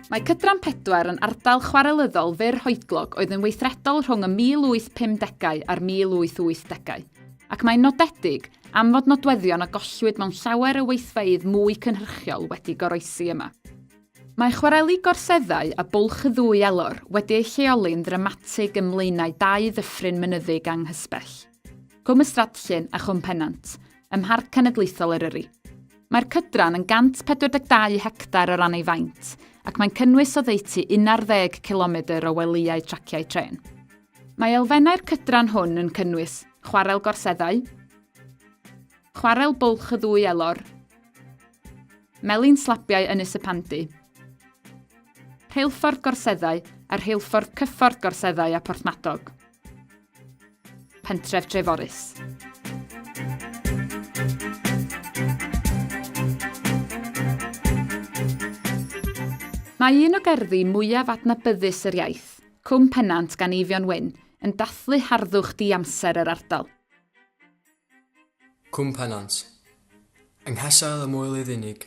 Mae Cydran 4 yn ardal chwarelyddol fyr hoedlog oedd yn weithredol rhwng y 1850au a'r 1880au, ac mae'n nodedig am fod nodweddion a gollwyd mewn llawer o weithfeydd mwy cynhyrchiol wedi goroesi yma. Mae chwareli Gorseddau a Bwlch y Ddwy Elor wedi eu lleoli'n ddramatig ym mlaenau dau ddyffryn mynyddig anghysbell, Cwm Ystradllyn a Chwm Pennant, ym Mharc Cenedlaethol Eryri. Mae'r cydran yn 142 hectar o ran ei faint, ac mae'n cynnwys oddeutu 11 cilomedr o welyau traciau trên. Mae elfennau'r cydran hwn yn cynnwys Chwarel Gorseddau, Chwarel Bwlch y Ddwy Elor, Melin Slabiau Ynys y Pandy, Rheilffordd Gorseddau a Rheilffordd Cyffordd Gorseddau a Porthmadog. Pentref Treforys. Mae un o gerddi mwyaf adnabyddus yr iaith, Cwm Pennant gan Eifion Wyn, yn dathlu harddwch diamser yr ardal. Cwm Pennant. Yng nghesail y moelydd unig,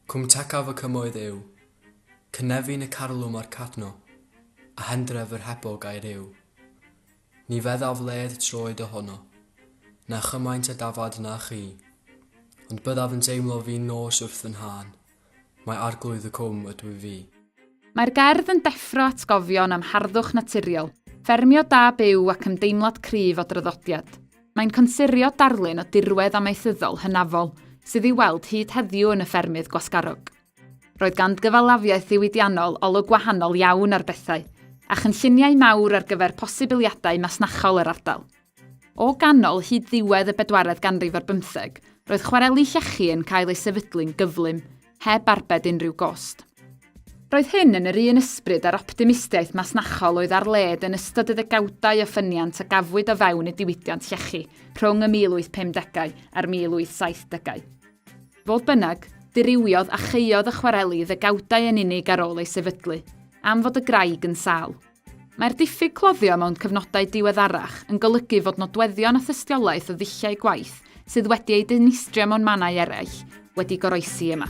Cwm tecaf y cymoedd yw, Cynefin y carlwm a'r cadno, A hendref yr hebog a'i ryw. Ni feddaf led troed ohono, Na chymaint a dafad na chi, Ond byddaf yn teimlo fin nos wrth fy nhân, Mai arglwydd y cwm ydwyf fi. Mae'r gerdd yn deffro atgofion am harddwch naturiol, ffermio da byw ac ymdeimlad cryf o draddodiad. Mae'n consurio darlun o dirwedd amaethyddol hynafol sydd i'w weld hyd heddiw yn y ffermydd gwasgarog. Roedd gan gyfalafiaeth ddiwydiannol olwg gwahanol iawn ar bethau, a chynlluniau mawr ar gyfer posibiliadau masnachol yr ardal. O ganol hyd ddiwedd y bedwaredd ganrif ar bymtheg, roedd chwareli llechi yn cael eu sefydlu'n gyflym, heb arbed unrhyw gost. Roedd hyn yn yr un ysbryd â'r optimistiaeth masnachol oedd ar led yn ystod y ddegawdau o ffyniant a gafwyd o fewn y diwydiant llechi rhwng y 1850au a'r 1870au. Fodd bynnag, dirywiodd a chaeodd y chwareli ddegawdau yn unig ar ôl ei sefydlu, am fod y graig yn sâl. Mae'r diffyg cloddio mewn cyfnodau diweddarach yn golygu fod nodweddion a thystiolaeth o ddulliau gwaith sydd wedi eu dinistrio mewn mannau eraill wedi goroesi yma.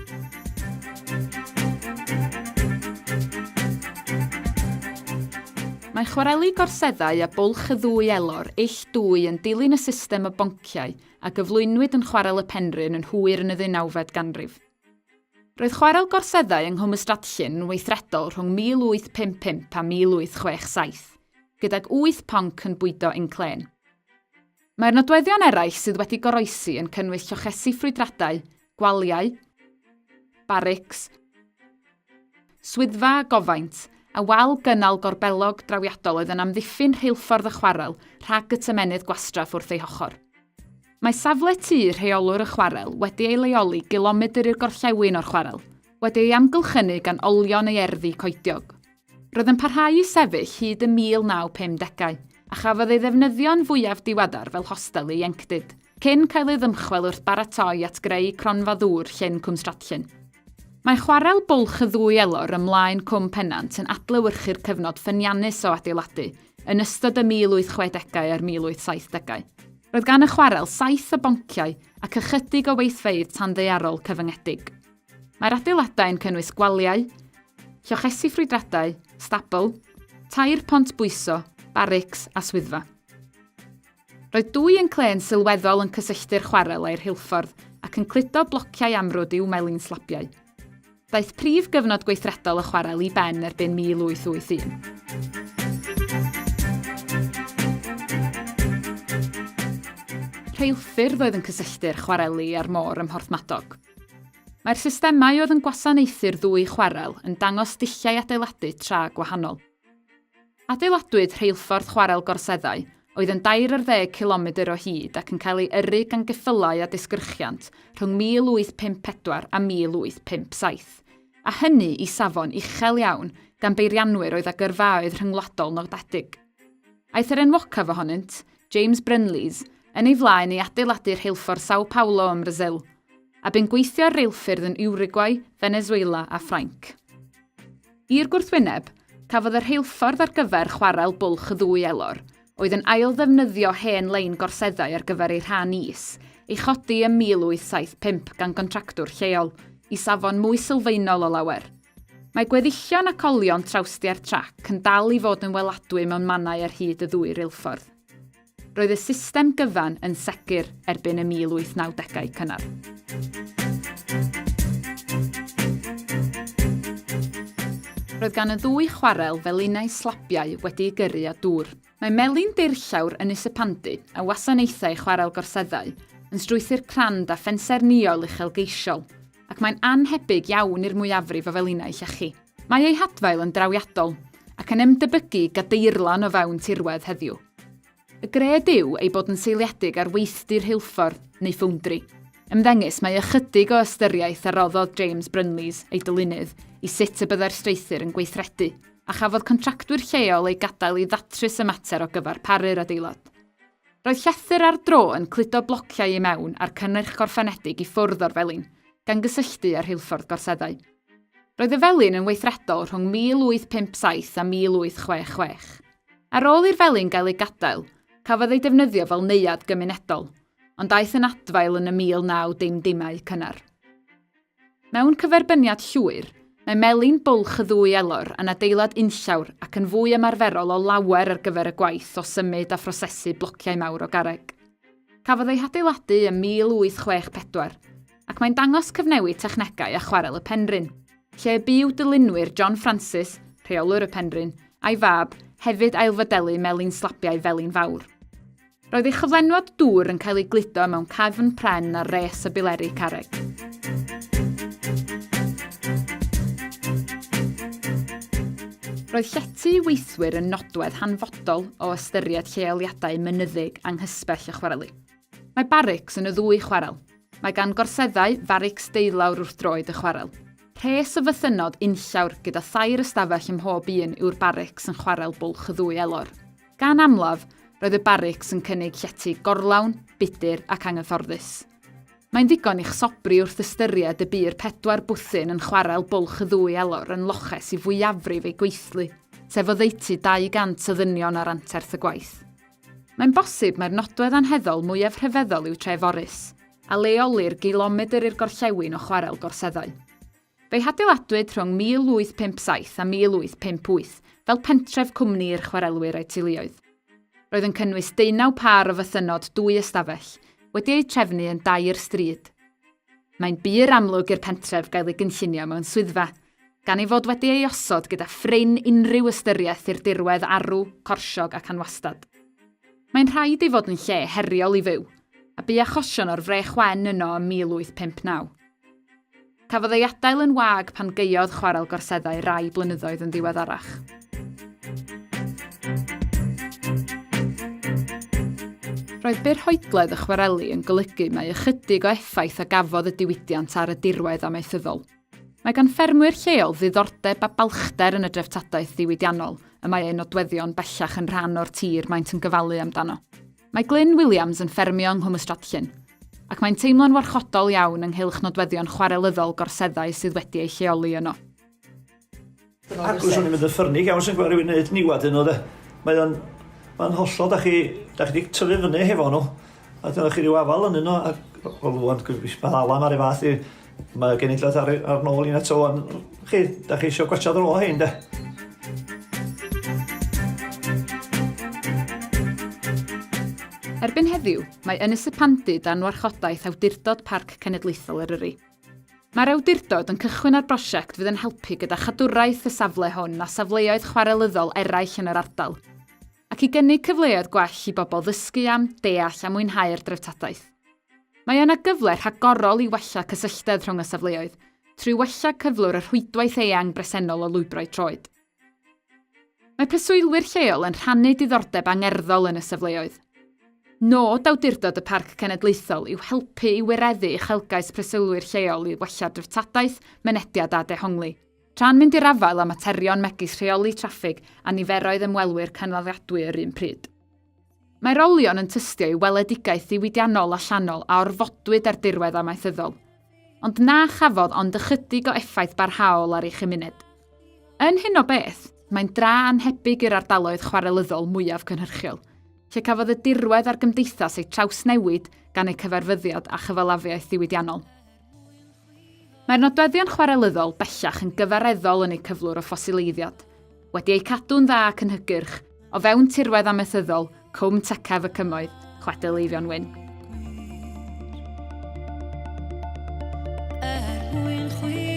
Mae chwareli Gorseddau a Bwlch y Ddwy Elor ill dwy yn dilyn y system o bonciau a gyflwynwyd yn Chwarel y Penrhyn yn hwyr yn y ddeunawfed ganrif. Roedd Chwarel Gorseddau yng Nghwm Ystradllyn yn weithredol rhwng 1855 a 1867, gydag wyth ponc yn bwydo inclên. Mae'r nodweddion eraill sydd wedi goroesi yn cynnwys llochesi ffrwydradau, gwaliau, barics, Swyddfa a gofaint, a wal gynnal gorbelog drawiadol oedd yn amddiffyn rheilffordd y chwarel rhag y tymenydd gwastraff wrth ei hochr. Mae safle tŷ rheolwr y chwarel wedi ei leoli gilomedr i'r gorllewin o'r chwarel, wedi ei amgylchynu gan olion ei erddi coediog. Roedd yn parhau i sefyll hyd y 1950au, a chafodd ei ddefnyddio'n fwyaf diweddar fel hostel ieuenctid, cyn cael ei ddymchwel wrth baratoi at greu cronfa ddŵr Llyn Cwmstradllyn. Mae chwarel Bwlch y Ddwy Elor ym mlaen Cwm Pennant yn adlewyrchu'r cyfnod ffyniannus o adeiladu yn ystod y 1860au a'r 1870au. Roedd gan y chwarel saith o bonciau ac ychydig o weithfeydd tanddaearol cyfyngedig. Mae'r adeiladau yn cynnwys gwaliau, llochesi ffrwydradau, stabl, tair pont bwyso, barics a swyddfa. Roedd dwy enclên sylweddol yn cysylltu'r chwarel a'i rheilffordd ac yn cludo blociau amrwd i'w melin slabiau. Daeth prif gyfnod gweithredol y chwarel i ben erbyn 1881. Rheilffyrdd oedd yn cysylltu'r chwareli â'r môr ym Mhorthmadog. Mae'r systemau oedd yn gwasanaethu'r ddwy chwarel yn dangos dulliau adeiladu tra gwahanol. Adeiladwyd rheilffordd Chwarel Gorseddau, oedd yn dair ar ddeg cilomedr o hyd ac yn cael ei yrru gan geffylau a disgyrchiant rhwng 1854 a 1857, a hynny i safon uchel iawn gan beirianwyr oedd â gyrfaoedd rhyngwladol nodedig. Aeth yr enwocaf ohonynt, James Brunlees, yn ei flaen i adeiladu rheilffordd Sao Paulo ym Mrasil, a bu'n gweithio ar reilffyrdd yn Uruguay, Venezuela a Ffrainc. I'r gwrthwyneb, cafodd y rheilffordd ar gyfer chwarel Bwlch y Ddwy Elor, oedd yn ail-ddefnyddio hen lein gorseddau ar gyfer ei rhan is, ei chodi ym 1875 gan gontractwr lleol, i safon mwy sylfaenol o lawer. Mae gweddillion ac olion trawstiau'r trac yn dal i fod yn weladwy mewn mannau ar hyd y ddwy reilffordd. Roedd y system gyfan yn segur erbyn y 1890au cynnar. Roedd gan y ddwy chwarel felinau slabiau wedi'u gyrru â dŵr. Mae melin dirllawr Ynys y Pandy, a wasanaethai Chwarel Gorseddau, yn strwythur crand a phensaernïol uchelgeisiol, ac mae'n annhebyg iawn i'r mwyafrif o felinau llechi. Mae ei hadfail yn drawiadol, ac yn ymdebygu i gadeirlan o fewn tirwedd heddiw. Y gred yw ei bod yn seiliedig ar weithdy rheilffordd neu ffowndri. Ymddengys mai ychydig o ystyriaeth a roddodd James Brunlees, ei dylunydd, i sut y byddai'r strwythur yn gweithredu, a chafodd contractwyr lleol eu gadael i ddatrys y mater o gyfarparu'r adeilad. Roedd llethr ar dro yn cludo blociau i mewn a'r cynnyrch gorffenedig i ffwrdd o'r felin, gan gysylltu â rheilffordd Gorseddau. Roedd y felin yn weithredol rhwng 1857 a 1866. Ar ôl i'r felin gael ei gadael, cafodd ei defnyddio fel neuadd gymunedol, ond aeth yn adfail yn y 1900au cynnar. Mewn cyferbyniad llwyr, mae melin Bwlch y Ddwy Elor yn adeilad unllawr ac yn fwy ymarferol o lawer ar gyfer y gwaith o symud a phrosesu blociau mawr o garreg. Cafodd ei hadeiladu ym 1864, ac mae'n dangos cyfnewid technegau â Chwarel y Penrhyn, lle y bu dylunwyr John Francis, rheolwr y Penrhyn, a'i fab, hefyd ailfodelu melin slabiau Felin Fawr. Roedd ei chyflenwad dŵr yn cael ei gludo mewn cefn pren ar res o bileri carreg. Roedd llety i weithwyr yn nodwedd hanfodol o ystyried lleoliadau mynyddig anghysbell y chwareli. Mae barics yn y ddwy chwarel. Mae gan gorseddau farics deulawr wrth droed y chwarel. Rhes o fythynnod unllawr gyda thair ystafell ym mhob un yw'r barics yn chwarel Bwlch y Ddwy Elor. Gan amlaf, roedd y barics yn cynnig llety gorlawn, budr ac anghyfforddus. Mae'n ddigon i'ch sobri wrth ystyried y bu'r pedwar bwthyn yn chwarel Bwlch y Ddwy Elor yn loches i fwyafrif eu gweithlu, sef oddeutu 200 o ddynion ar anterth y gwaith. Mae'n bosib mai'r nodwedd anheddol mwyaf rhyfeddol yw Treforys, a leolir gilomedr i'r gorllewin o chwarel Gorseddau. Fe'i hadeiladwyd rhwng 1857 a 1858 fel pentref cwmni i'r chwarelwyr a'u teuluoedd. Roedd yn cynnwys deunaw pâr o fythynnod dwy ystafell, wedi eu trefnu yn dair stryd. Mae'n bur amlwg i'r pentref gael ei gynllunio mewn swyddfa, gan ei fod wedi ei osod gyda phrin unrhyw ystyriaeth i'r dirwedd arw, corsiog ac anwastad. Mae'n rhaid ei fod yn lle heriol i fyw, a bu achosion o'r frech wen yno ym 1859. Cafodd ei adael yn wag pan gaeodd Chwarel Gorseddau rai blynyddoedd yn ddiweddarach. Roedd byrhoedledd y chwareli yn golygu mai ychydig o effaith a gafodd y diwydiant ar y dirwedd amaethyddol. Mae gan ffermwyr lleol ddiddordeb a balchder yn y dreftadaeth ddiwydiannol y mae ei nodweddion bellach yn rhan o'r tir maent yn gofalu amdano. Mae Glyn Williams yn ffermio yng Nghwm Ystradllyn, ac mae'n teimlo'n warchodol iawn ynghylch nodweddion chwarelyddol gorseddau sydd wedi eu lleoli yno. Agos o'n i'n mynd yn ffyrnig iawn sy'n gweld rhywun neud niwad iddyn nhw de. Mae o'n mae'n hollol da chi da chi 'di tyfu fyny hefo nhw a dyna chi ryw afal ynyn nhw a wel ŵan mae Alan ar ei fath i mae genedlaeth ar ar nôl i eto ŵan chi da chi isio gwatsiad ar ôl hein de. Erbyn heddiw, mae Ynys y Pandy dan warchodaeth Awdurdod Parc Cenedlaethol Eryri. Mae'r awdurdod yn cychwyn ar brosiect fydd yn helpu gyda chadwraeth y safle hwn a safleoedd chwarelyddol eraill yn yr ardal, ac i gynnig cyfleoedd gwell i bobl ddysgu am, deall a mwynhau'r dreftadaeth. Mae yna gyfle rhagorol i wella cysylltedd rhwng y safleoedd, trwy wella cyflwr y rhwydwaith eang bresennol o lwybrau troed. Mae preswylwyr lleol yn rhannu diddordeb angerddol yn y safleoedd. Nod Awdurdod y Parc Cenedlaethol yw helpu i wireddu uchelgais preswylwyr lleol i wella dreftadaeth, mynediad a dehongli, tra'n mynd i'r afael â materion megis rheoli traffig a niferoedd ymwelwyr cynaliadwy yr un pryd. Mae'r olion yn tystio i weledigaeth ddiwydiannol allanol a orfodwyd ar dirwedd amaethyddol, ond na chafodd ond ychydig o effaith barhaol ar ei chymuned. Yn hyn o beth, mae'n dra annhebyg i'r ardaloedd chwarelyddol mwyaf cynhyrchiol, lle cafodd y dirwedd a'r gymdeithas eu trawsnewid gan eu cyfarfyddiad â chyfalafiaeth ddiwydiannol. Mae'r nodweddion chwarelyddol bellach yn gyfareddol yn eu cyflwr o ffosileiddiad, wedi eu cadw'n dda ac yn hygyrch, o fewn tirwedd amaethyddol Cwm Tecaf y Cymoedd, chwedl Eifion Wyn. Er mwyn chwi.